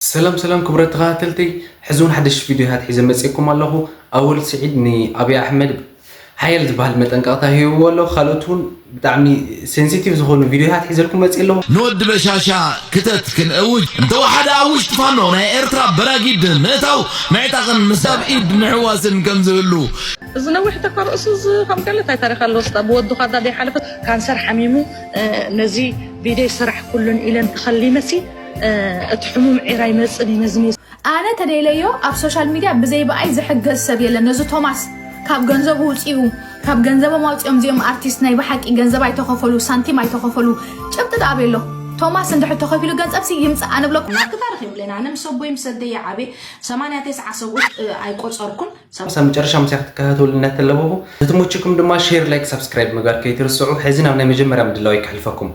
ሰላም ሰላም ክቡራት ተኸታተልቲ፣ ሕዚ እውን ሓደሽ ቪድዮታት ሒዘ መፅእኩም ኣለኹ። ኣወል ስዒድ ንኣብይ ኣሕመድ ሓያል ዝበሃል መጠንቀቕታ ሂብዎ ኣሎ። ካልኦት እውን ብጣዕሚ ሴንሲቲቭ ዝኾኑ ቪድዮታት ሒዘልኩም መፅእ ኣለኹ። ንወዲ በሻሻ ክተት ክንእውጅ እንተወሓደ ኣብ ውሽጢ ፋኖ ናይ ኤርትራ በራጊድ ምእታው ምዕጣቕን ምስዳብ ኢድ ምሕዋስን ከም ዝህሉ። እዚ ነዊሕ ተካ ርእሱ እዚ ከም ገለ እንታይ ታሪኽ ኣለዎ? ስታ ብወዱ ካዳ ደይሓለፈ ካንሰር ሓሚሙ፣ እ፣ ነዚ ቪድዮ ይስራሕ ኩሉን ኢለን ተኸሊመሲ፣ እ፣ እቲ ሕሙም ዒራ ይመጽእ እዩ ነዚ ሜስ። ኣነ ተደይለዮ ኣብ ሶሻል ሚድያ ብዘይ ብኣይ ዝሕገዝ ሰብ የለን። ነዚ ቶማስ ካብ ገንዘቡ ውፅኡ፣ ካብ ገንዘቦም ኣውፅኦም፣ እዚኦም ኣርቲስት ናይ ብሓቂ ገንዘብ ኣይተኸፈሉ፣ ሳንቲም ኣይተኸፈሉ። ጭብጢ ደኣ ቤሎ ቶማስ እንድሕር ተኸፊሉ ገንዘብ ሲ ይምፅእ ኣነ ብለኩም። ናትኪ ታሪኽ የብለይን። ኣነ ምስ ኣቦይ ምስ ኣደይ ዓብየ ሰማንያ ተስዓ ሰብኡት፣ እ፣ ኣይቆፀርኩን። ሳብ መጨረሻ ምሳይ ክትከታተሉ እናተለበኹ፣ ዝተመቸኩም ድማ ሼር፣ ላይክ፣ ሳብስክራይብ ምግባር ከይትርስዑ። ሕዚ ናብ ናይ መጀመርያ ምድላው ይከሕልፈኩም።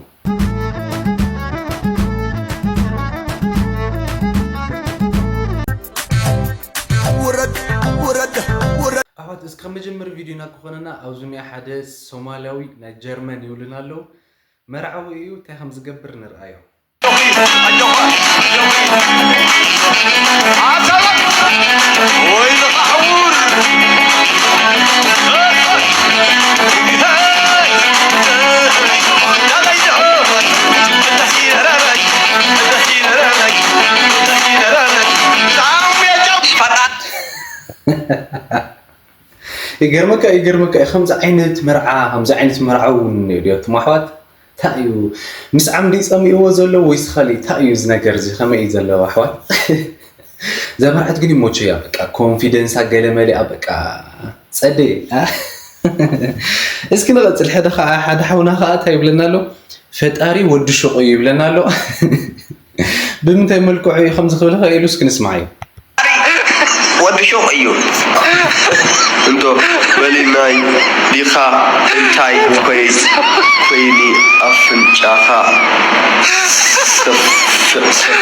ውረድ፣ ውረድ፣ ውረድ። ኣሕዋት፣ እስከ መጀመር ቪድዮና ክኾነና ኣብዚ ናይ ሓደ ሶማልያዊ ናይ ጀርመን ይብሉና ኣለዉ። መርዓዊ እዩ፣ እንታይ ከም ዝገብር ንርኣዮ። ይገርመካ፣ ይገርመካ እዩ። ከምዚ ዓይነት መርዓ፣ ከምዚ ዓይነት መርዓ እውን እኒኦ ድዮ? እቶም ኣሕዋት፣ እንታይ እዩ? ምስ ዓምዲ ጸሚእዎ ዘሎ ወይስ ኻሊእ? እንታይ እዩ እዚ ነገር እዚ? ከመይ እዩ ዘሎ ኣሕዋት? እዛ መርዓት ግን ይሞቸያ፣ በቃ ኮንፊደንሳ ገለ መሊኣ፣ በቃ ጸደ። እስኪ ንቐጽል። ሓደ ኸዓ፣ ሓደ ሓውና ኸዓ እንታይ ይብለና ኣሎ? ፈጣሪ ወዲ ሹቕ እዩ ይብለና ኣሎ። ብምንታይ መልክዑ እዩ ከምዚ ክብል ኸኢሉ? እስኪ ንስማዓዮ። ወዲ ሹቕ እዩ። እንዶ በሊናይ ዲኻ እንታይ ኮይ-፣ ኮይኒ ኣፍንጫኻ ሰፍ-፣ ሰፊሑ፣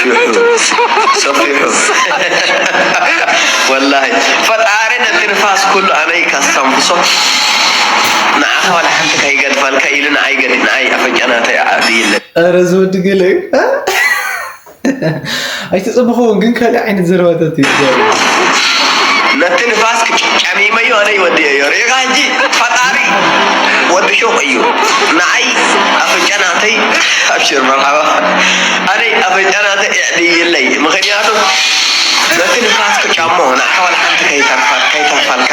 ሰፊሑ። ወላሂ ፈጣሪ ነቲ ንፋስ ኩሉ ኣነይ ካስተንፍሶ ንዓኻ ዋላ ሓንቲ ከይገድፋልካ ኢሉ ንዓይ ገዲ-፣ ንዓይ ኣፍንጫ ናተይ ኣዕብይለይ። ኧረ እዚ ወዲ ገለ እዩ። ኣይተጸበኽዎን፣ ግን ካልእ ዓይነት ዘረባታት እዩ ዝዛረብ። ነቲ ንፋስ ክጨሚመዮ ኣነ ይወድየዮ። ሪኢኻ ሕጂ ፈጣሪ ወዲ ሹቕ እዩ። ንዓይ ኣፍንጫ ናተይ፣ ኣብሽር መርሓባ። ኣነ ኣፍንጫ ናተይ እዕድይለይ። ምኽንያቱ ነቲ ንፋስ ክጫሞ ንዓኻ ዋላ ሓንቲ ከይተርፋ-፣ ከይተርፋልካ።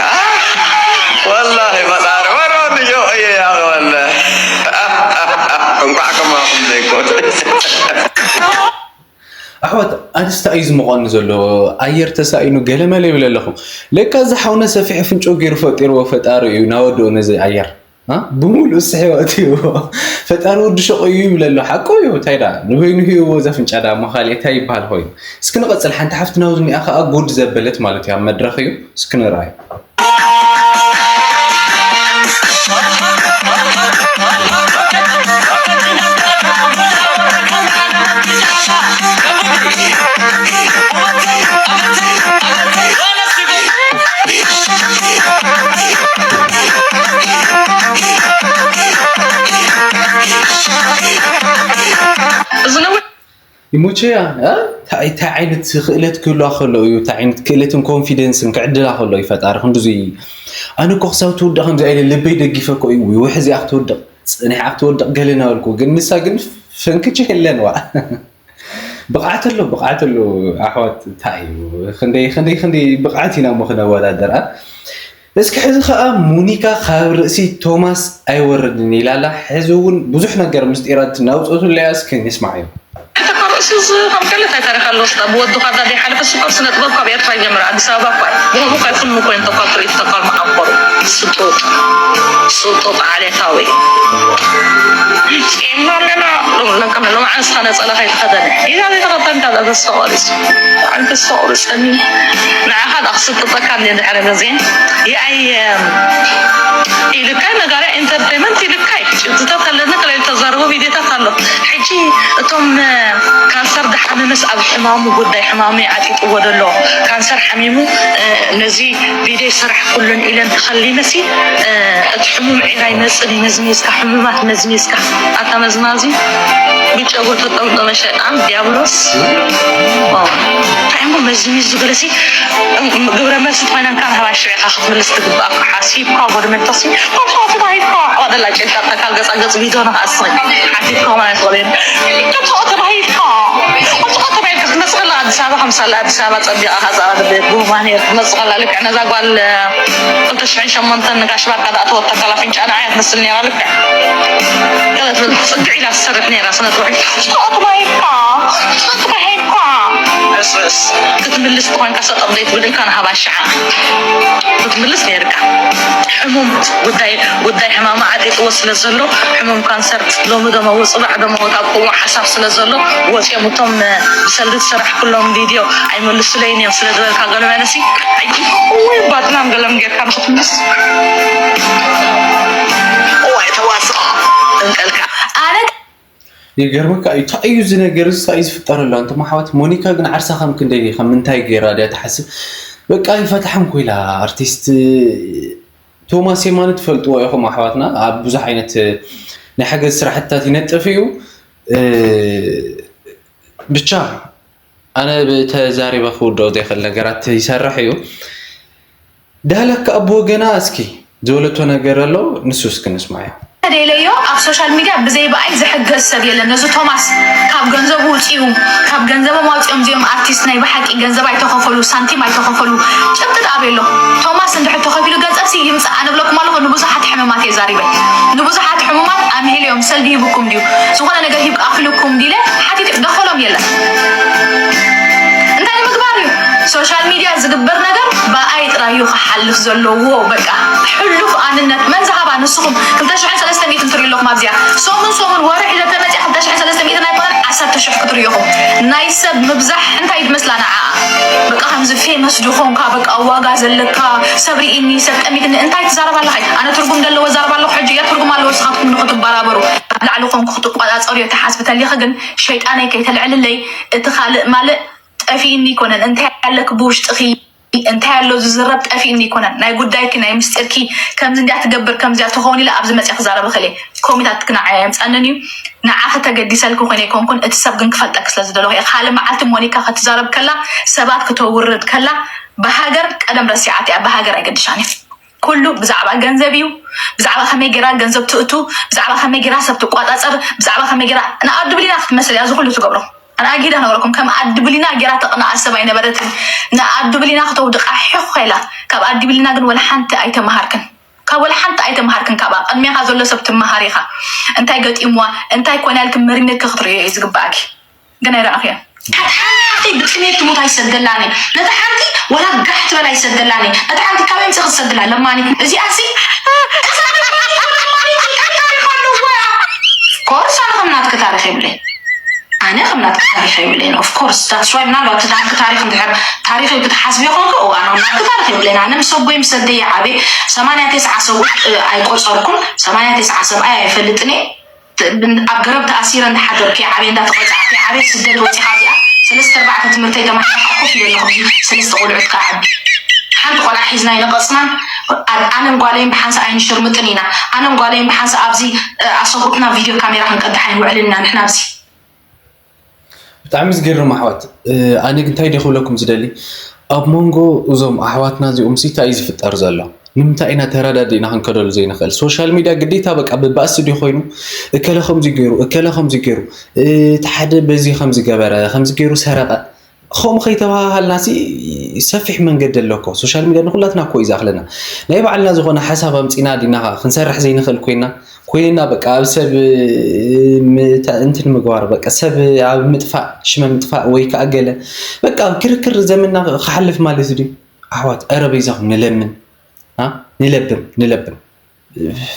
ወላሂ ፈጣሪ ወዲ ሹቕ እዩ ያኸ ወላሂ። እንኳዕ ከማኹም ዘይኮን። ኣሕዋት፣ ኣንስታ እዩ ዝመቐኒ ዘሎ። ኣየር ተሳኢኑ ገለመለ ይብል ኣለኹ። ለካ እዚ ሓውና ሰፊሕ ኣፍንጭኡ ገይሩ ፈጢርዎ ፈጣሪ እዩ ናወድኦ ነዚ ኣየር። አ? ብምሉእ ስሕወት እዩ። ፈጣሪ ወዲ ሸቑ እዩ ይብል ኣሎ። ሓቁ እዩ። እንታይ ደኣ? ንበይኑ ሂብዎ እዚ ኣፍንጫ ደኣ እሞ ካልእ እንታይ ይበሃል ኮይኑ? እስኪ ንቐጽል። ሓንቲ ሓፍትና ኣብዚ እኒኣ ከኣ ጉድ ዘበለት ማለት እዩ። ኣብ መድረኽ እዩ። እስኪ ንርኣይ። ይሞቸያ፣ እ? እንታይ፣ እንታይ ዓይነት ክእለት ክህልዋ ከሎ እዩ፣ እንታይ ዓይነት ክእለትን ኮንፊደንስን ክዕድላ ከሎ እዩ ፈጣሪ ክንድዚ። ኣነ እኮ ክሳብ ትውድቕ ከምዚ ኢለ ልበይ ደጊፈ እኮ እዩ፣ ውሕ እዚኣ ክትወድቕ፣ ጽኒሓ ክትወድቕ ገለ እናበልኩ፣ ግን ንሳ ግን ፈንክች የለን ዋ። ብቕዓት ኣሎ፣ ብቕዓት ኣሎ ኣሕዋት፣ እንታይ እዩ? ክንደይ፣ ክንደይ፣ ክንደይ ብቕዓት ኢና እሞ ክነወዳደር፣ እ? እስኪ ሕዚ ኸኣ ሙኒካ ካብ ርእሲ ቶማስ ኣይወርድን ኢላ ኣላ። ሕዚ እውን ብዙሕ ነገር ምስጢራት እናውፀቱለያ፣ እስኪ ንስማዓዮ። እቲ ካብ ርእሲ እዚ ከም ገለ እንታይ ታሪኽ ኣለዎ? ስታ ብወዱ ካዳ ደይሓለፈ ስኮር ስነ ጥበብ ካብ ኤርትራ ይጀምር፣ ኣዲስ ኣበባ እኳ እዩ። ብኸምኡ ከ ኩሉ እኮ እዮም ተኳትሩ፣ ተቋም ኣቆሩ። ስጡጥ፣ ስጡጥ ዓሌታዊ። ጺምና ኣለና፣ ሎም-፣ ለካ ሎምዓስ ነጸላ ከይተኸደነ። ኢዛ ዘይተኸደንካ ተስፋ ቆሪጹ። ኣንተ ተስፋ ቆሪጸኒ። ንዓኻ ደኣ ክስጥጠካ እንደ ድሕሪ ግዜ። ይኣይ፣ እም፣ ኢልካይ ነጋርያ ኢንተርቴይመንት ኢልካይ። ጭብጥታት ኣለኒ፣ ከላይ ተዛርቦ ቪድዮታት ኣሎ። ሕጂ እቶም፣ እ፣ ካንሰር ዝሓመመስ ኣብ ሕማሙ ጉዳይ ሕማሙ እዩ ዓጢጥዎ ዘሎ። ካንሰር ሓሚሙ ነዚ ቪድዮ ይሰራሕ ኩሉን ኢለን ተኸሊመሲ እቲ ሕሙም ዒራ ይመፅን እዩ። መዝሚዝካ ሕሙማት መዝሚዝካ ኣታ መዝማዚ ብጨጉሪ ተጠምጠመ ሸጣን ዲያብሎስ። እንታይ እሞ መዝሚዝ ዝብለሲ ግብረ መልሲ ኮይና እንካን ሃባሽ ኢኻ ክትምልስ ትግባእ። ሓሲብካ ወዲ መንፈሲ፣ ከምስኦ ተባሂልካ፣ ኣዋደላ ጭንቀት ተካል ገጻ ገጽ ቪድዮ ንኽኣስሪ ሓሲብካ ማለት ወለድ። ከምስኦ ተባሂልካ፣ ከምስኦ ተባሂልካ ክትመጽእ ከላ ኣዲስ ኣበባ፣ ከምሳሌ ኣዲስ ኣበባ ጸቢቓ፣ ከዛ ኣብ ብማኔር ክትመጽእ ከላ፣ ልክዕ ነዛ ጓል ክልተ ሽሕን ሸሞንተን ንጋሽ ባርካ ዝኣተወታ ከላ ኣፍንጫ ንዓያ ትመስል ነይራ፣ ልክዕ። ገለ ትብል ጽግዕ ኢላ ትሰርሕ ነይራ፣ ስነ ጥበብ። ከምስኦ ተባሂልካ፣ ከምስኦ ተባሂልካ። ርስ ርስ ክትምልስ ተኾንካ ሰጥ ኣፕደይት ብልካ ንሃባ ሽዓ ክትምልስ ነይርካ። ሕሙም ጉዳይ ጉዳይ ሕማማ ዓጢጥዎ ስለ ዘሎ ሕሙም ካንሰር ሎሚ ደመዎ ጽባሕ ደመዎ ካብ ከምኡ ሓሳብ ስለ ዘሎ ወፂኦም እቶም ብሰልዲ ትሰራሕ ኩሎም ቪድዮ ኣይመልሱለይን እዮም ስለ ዝበልካ ገለ መለሲ ወይ ባጥላም ገለም ጌርካ ንክትምልስ እዋይ ተዋስኦ እንቀልካ ኣነ ይገርመካ እዩ። እንታይ እዩ እዚ ነገር እዚ? እንታይ እዩ ዝፍጠር ኣሎ? ኣንቱም ኣሕዋት፣ ሞኒካ ግን ዓርሳ ከም ክንደይ ከም ምንታይ ገይራ ድያ ትሓስብ? በቃ ይፈትሓም ኮይላ ኣርቲስት ቶማስ የማነ ትፈልጥዎ ኢኹም ኣሕዋትና፣ ኣብ ብዙሕ ዓይነት ናይ ሓገዝ ስራሕትታት ይነጥፍ እዩ። እ፣ ብቻ ኣነ ብተዛሪበ ክውድኦ ዘይኽእል ነገራት ይሰርሕ እዩ። ዳህለካ ኣብ ወገና እስኪ ዝበለቶ ነገር ኣሎ፣ ንሱ እስኪ ንስማዮ። ተደለዮ ኣብ ሶሻል ሚድያ ብዘይ ብኣይ ዝሕገዝ ሰብ የለን። ነዚ ቶማስ ካብ ገንዘቡ ውፅኡ ካብ ገንዘቦም ኣውፅኦም እዚኦም ኣርቲስት ናይ ብሓቂ ገንዘብ ኣይተኸፈሉ ሳንቲም ኣይተኸፈሉ ጭብጢ ጣብ የሎ። ቶማስ እንድሕር ተኸፊሉ ገንዘብ ሲ ይምፃእ ኣነ ብለኩም ኣለኹ። ንብዙሓት ሕሙማት እየ ዛሪበ ንብዙሓት ሕሙማት ኣምሂለዮም ሰልዲ ሂብኩም ድዩ ዝኾነ ነገር ሂብ ኣኽልኩም ዲለ ሓቲት ደኸሎም የለን። እንታይ ንምግባር እዩ ሶሻል ሚድያ ዝግበር ነገር ብኣይ ጥራይ እዩ ክሓልፍ ዘለዎ። በቃ ሕሉፍ ኣንነት መን ዝሃባ ንስኹም ክልተ ሽሕን ሰለስተ ሚእትን ትሪኡ ኣለኹም ኣብዚኣ ሰሙን ሰሙን ወርሒ ዘተመፅያ ክልተ ሽሕን ሰለስተ ሚእትን ኣይኮነን ዓሰርተ ሽሕ ክትሪኡ ኢኹም። ናይ ሰብ ምብዛሕ እንታይ ድመስላ ንዓ በቃ ከምዚ ፌመስ ድኾንካ በቃ ዋጋ ዘለካ ሰብ ርኢኒ ሰብ ጠሚትኒ እንታይ ትዛረብ ኣለኻ? ኣነ ትርጉም ዘለዎ ዛረብ ኣለኹ ሕጂ እያ ትርጉም ኣለዎ ንስኻትኩም ንኽትበራበሩ ኣብ ላዕሊ ኾንኩ ክትቆፃፀሩ እየ ትሓስቢ ተሊኺ ግን ሸይጣነይ ከይተልዕልለይ እቲ ካልእ ማልእ ጠፊእኒ ይኮነን እንታይ ኣለክ ብውሽጥኺ እንታይ ኣሎ ዝዝረብ ጠፊእኒ ይኮነን ናይ ጉዳይኪ ናይ ምስጢርኪ ከምዚ እንዲያ ትገብር ከምዚያ ትኸውን ኢለ ኣብዚ መፅያ ክዛረበ ከለ ኮሚታት ክናዓያ የምፃንን እዩ ንዓኺ ተገዲሰልኪ ኮይነ ይኮንኩን እቲ ሰብ ግን ክፈልጠኪ ስለ ዝደለኹ እየ ካልእ መዓልቲ ሞኒካ ክትዛረብ ከላ ሰባት ክተውርድ ከላ ብሃገር ቀደም ረሲዓት እያ ብሃገር ኣይገድሻን እዩ ኩሉ ብዛዕባ ገንዘብ እዩ ብዛዕባ ከመይ ጌራ ገንዘብ ትእቱ ብዛዕባ ከመይ ጌራ ሰብ ትቋፃፀር ብዛዕባ ከመይ ጌራ ንኣዱ ብሊና ክትመስል እያ እዚ ኩሉ ትገብሮ ኣነ ኣጊዳ ነገረኩም ከም ኣዲ ብሊና ጌራ ተቕንኣ ሰብ ኣይነበረትን ንኣዲ ብሊና ክተውድቃ ሒኽ ኢላ ካብ ኣዲ ብሊና ግን ወላ ሓንቲ ኣይተመሃርክን ካብ ወላ ሓንቲ ኣይተመሃርክን ካብኣ ቅድሜኻ ዘሎ ሰብ ትመሃር ኢኻ እንታይ ገጢምዋ እንታይ ኮና ኢልክ መሪነትኪ ክትርእዮ እዩ ዝግባኣኪ ግን ኣይረኣኽዮን ሓንቲ ብጥሜት ትሙት ኣይሰደላን ነታ ሓንቲ ወላ ጋሕ ትበል ኣይሰደላን ነታ ሓንቲ ካበይ ምፅእ ክትሰድላ ለማኒ እዚኣ ሲ ኮርስ ኣነ ከም ናትኪ ታሪክ የብለይ ኣነ ከም ናትኪ ታሪክ የብለይን of course that's why ምናልባት እቲ ናትኪ ታሪክ እንድሕር ታሪክ እዩ ክትሓስብዮ ኮንኪ እዋ ኣነ ከም ናትኪ ታሪክ የብለይን ኣነ ምስ ኣቦይ ምስ ኣደይ ይዓብየ ሰማንያ ተስዓ ሰብኡት ኣይቆፀርኩን ሰማንያ ተስዓ ሰብኣይ ኣይፈልጥን እየ ኣብ ገረብ ተኣሲረ እንዳሓደርኩ ይዓብየ እንዳተቆፃዕኩ ይዓብየ ስደት ወፂኻ እዚኣ ሰለስተ ኣርባዕተ ትምህርተይ ተማሂረ ከዓ ኮፍ ኢለ ኣለኹ ሰለስተ ቆልዑት ከዓ ዓቢ ሓንቲ ቆልዓ ሒዝና ይነቐፅናን ኣነን ጓለይን ብሓንሳእ ኣይንሽርምጥን ኢና ኣነን ጓለይን ብሓንሳእ ኣብዚ ኣሰብኡትና ቪድዮ ካሜራ ክንቀድሕ ኣይንውዕልን ኢና ንሕና ኣብዚ ብጣዕሚ ዝገርም ኣሕዋት ኣነ ግን እንታይ ደ ክብለኩም ዝደሊ ኣብ መንጎ እዞም ኣሕዋትና እዚኦም ሲ እንታይ እዩ ዝፍጠር ዘሎ ንምንታይ ኢና ተረዳዲእና ክንከደሉ ዘይንኽእል social media ግዴታ በቃ ብባእሲ ድዩ ኮይኑ እከለ ከምዚ ገይሩ እከለ ከምዚ ገይሩ እቲ ሓደ በዚ ከምዚ ገበረ ከምዚ ገይሩ ሰረቐ ከምኡ ከይተባሃሃልና ሲ ሰፊሕ መንገዲ ኣሎ እኮ social media ንኩላትና እኮ እዩ ዝኣኽለና ናይ ባዕልና ዝኾነ ሓሳብ ኣምፂና ዲና ክንሰርሕ ዘይንኽእል ኮይና ኮይንና በቃ ኣብ ሰብ እንትን ምግባር በቃ ሰብ ኣብ ምጥፋእ ሽመ ምጥፋእ ወይ ከዓ ገለ በቃ ክርክር ዘመንና ክሓልፍ ማለት ድዩ ኣሕዋት ኧረ በይዛኹም ንለምን ንለብም ንለብም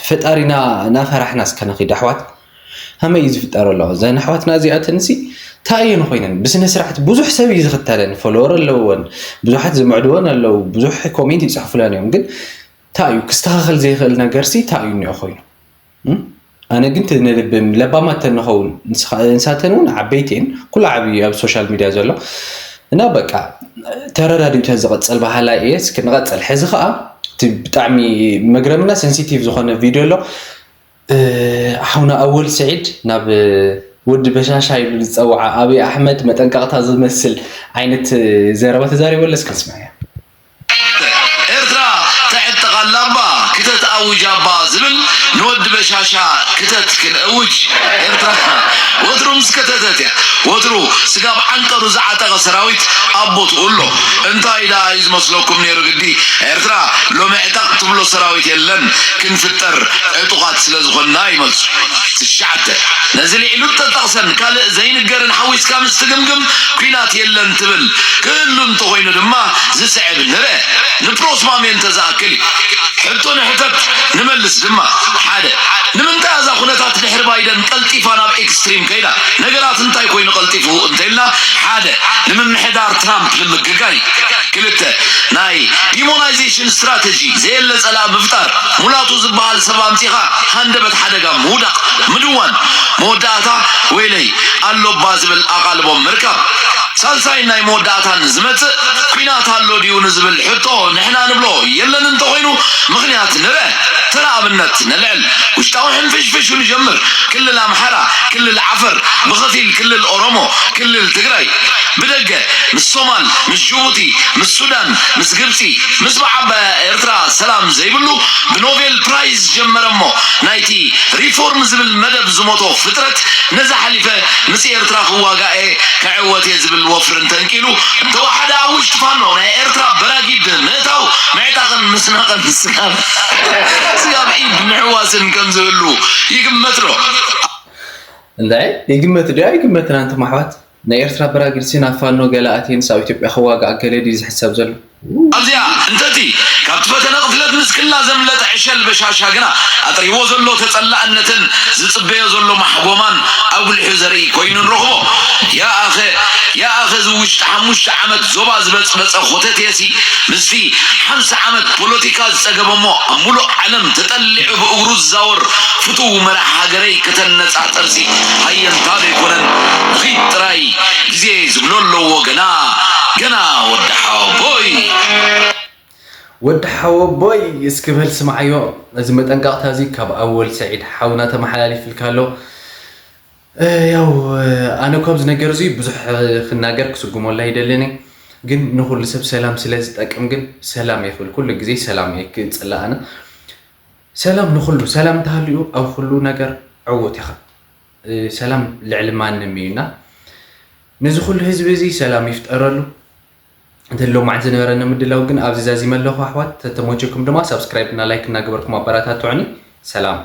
ፈጣሪና ናፈራሕና እስከ ንኺድ ኣሕዋት ከመይ እዩ ዝፍጠር ኣሎ እዘን ኣሕዋትና እዚኣተንሲ እንታይ እየን ኮይነን ብስነ ስርዓት ብዙሕ ሰብ እዩ ዝኽተለን ፎሎወር ኣለወን ብዙሓት ዝምዕድወን ኣለዉ ብዙሕ ኮሜንት ይፅሕፉለን እዮም ግን እንታይ እዩ ክስተኻኸል ዘይኽእል ነገር ሲ እንታይ እዩ እኒኦ ኮይኑ ኣነ ግን እቲ ንልብም ለባማት ተንኸውን ንሳተን እውን ዓበይቲ እየን። ኩሉ ዓብዪ ኣብ ሶሻል ሚድያ ዘሎ እና በቃ ተረዳዲኡ ተዝቐፀል በሃላይ እየ። እስኪ ንቐፀል። ሕዚ ከዓ እቲ ብጣዕሚ መግረምና ሴንሲቲቭ ዝኾነ ቪድዮ ኣሎ። ሓውና ኣወል ስዒድ ናብ ወዲ በሻሻ ኢሉ ዝፀውዓ ኣብይ ኣሕመድ መጠንቀቕታ ዝመስል ዓይነት ዘረባ ተዛሪቡ ኣሎ። እስኪ ንስማያ። ኤርትራ ተዕጥቕ ኣላ እባ ክተት ኣውጅ ኣባ ዝብል ንወዲ በሻሻ ክተት ክንእውጅ። ኤርትራ ወትሩ ምስ ከተተት እያ። ወትሩ ስጋብ ዓንቀሩ ዝዓጠቐ ሰራዊት ኣብ ቦትኡ ኣሎ። እንታይ ደኣ እዩ ዝመስለኩም ነይሩ ግዲ? ኤርትራ ሎሚ ዕጠቕ ትብሎ ሰራዊት የለን። ክንፍጠር ዕጡቓት ስለ ዝኾንና ይመልሱ። ትሽዓተ ነዚ ልዒሉ እተጠቕሰን ካልእ ዘይንገርን ሓዊስካ ምስ ትግምግም ኲናት የለን ትብል። ክህሉ እንተኾይኑ ድማ ዝስዕብ ንርአ። ንፕሮስማሜንተ ዝኣክል እዩ። ሕቶ ንሕተት ንመልስ ድማ። ሓደ ንምንታይ እዛ ኩነታት ድሕሪ ባይደን ቀልጢፋ ናብ ኤክስትሪም ከይዳ? ነገራት እንታይ ኮይኑ ቀልጢፉ እንተኢልና ሓደ ንምምሕዳር ትራምፕ ንምግጋይ እዩ። ክልተ ናይ ዲሞናይዜሽን ስትራተጂ ዘየለ ጸላእ ምፍጣር፣ ሙላቱ ዝበሃል ሰብ ኣምጺኻ ሃንደበት ሓደጋ ምውዳቕ ምድዋን፣ መወዳእታ ወይለይ ኣሎባ ዝብል ኣቓልቦ ምርካብ። ሳልሳይ ናይ መወዳእታን ዝመጽእ ኲናት ኣሎ ድዩ ንዝብል ሕቶ ንሕና ንብሎ የለን እንተኾይኑ ምኽንያት ንርአ። ተራ ኣብነት ነልዕል። ውሽጣዊ ሕንፍሽፍሹ ንጀምር። ክልል ኣምሓራ፣ ክልል ዓፈር፣ ብኸፊል ክልል ኦሮሞ፣ ክልል ትግራይ። ብደገ ምስ ሶማል፣ ምስ ጅቡቲ፣ ምስ ሱዳን፣ ምስ ግብፂ፣ ምስ በዓባያ ኤርትራ ሰላም ዘይብሉ ብኖቬል ፕራይዝ ዝጀመረ እሞ ናይቲ ሪፎርም ዝብል መደብ ዝሞቶ ፍጥረት ነዚ ሓሊፈ ምስ ኤርትራ ክዋጋእ እየ ክዕወት እየ ዝብል ወፍሪ እንተንቂሉ እንተወሓደ ኣብ ውሽጢ ፋኖ ናይ ኤርትራ በራጊድ ምእታው ምዕጣቕን ምስናቕን ስጋብ ስጋብ ኢድ ምሕዋስን ከም ዝህሉ ይግመት ዶ? እንታይ ይግመት ድዩ ኣይግመትን ኣንቱም ኣሕዋት? ናይ ኤርትራ በራጊድሲ ናብ ፋኖ ገለ ኣትየንስ ኣብ ኢትዮጵያ ክዋጋእ ገለ ድዩ ዝሕሰብ ዘሎ? ኣብዚኣ እንተቲ ካብቲ ፈተነ ቅትለት ንስክላ ዘምለጠ ዕሸል በሻሻ ግና ኣጥሪዎ ዘሎ ተጸላእነትን ዝጽበዮ ዘሎ ማሕጎማን ኣጉሊሑ ዘርኢ ኮይኑ ንረኽቦ። ያኣኸ ያኣኸ እዚ ውሽጢ ሓሙሽተ ዓመት ዞባ ዝበጽበጸ ኾተቴሲ ምስቲ ሓምሳ ዓመት ፖለቲካ ዝጸገበሞ ኣብ ሙሉእ ዓለም ተጠሊዑ ብእግሩ ዝዛወር ፍቱው መራሕ ሃገረይ ከተነጻጸርሲ ሃየንታ ዘይኮነን ንኺድ ጥራይ ግዜ ዝብሎ ኣለዎ ገና ገና ወዲ ሓወቦይ። ወዲ ሓወቦይ እስኪ በል ስምዓዮ፣ እዚ መጠንቀቕታ እዚ ካብ ኣወል ሰዒድ ሓውና ተመሓላሊፍልካ ኣሎ። ያው ኣነ እኳ ኣብዚ ነገር እዚ ብዙሕ ክናገር ክስጉመሉ ኣይደልን እየ፣ ግን ንኹሉ ሰብ ሰላም ስለ ዝጠቅም ግን ሰላም እየ ክብል፣ ኩሉ ግዜ ሰላም እየ ክጽልእ ኣነ። ሰላም ንኹሉ፣ ሰላም እንተሃልዩ ኣብ ኩሉ ነገር ዕዉት ኢኻ። ሰላም ልዕሊ ማንም እዩ እና ነዚ ኩሉ ህዝቢ እዚ ሰላም ይፍጠረሉ። እንተ ሎማዕንቲ ዝነበረና ምድላው ግን ኣብዚ ዛዚመ ኣለኹ ኣሕዋት፣ ተተመቸኩም ድማ ሳብስክራይብ እና ላይክ እናገበርኩም ኣበረታትዑኒ። ሰላም።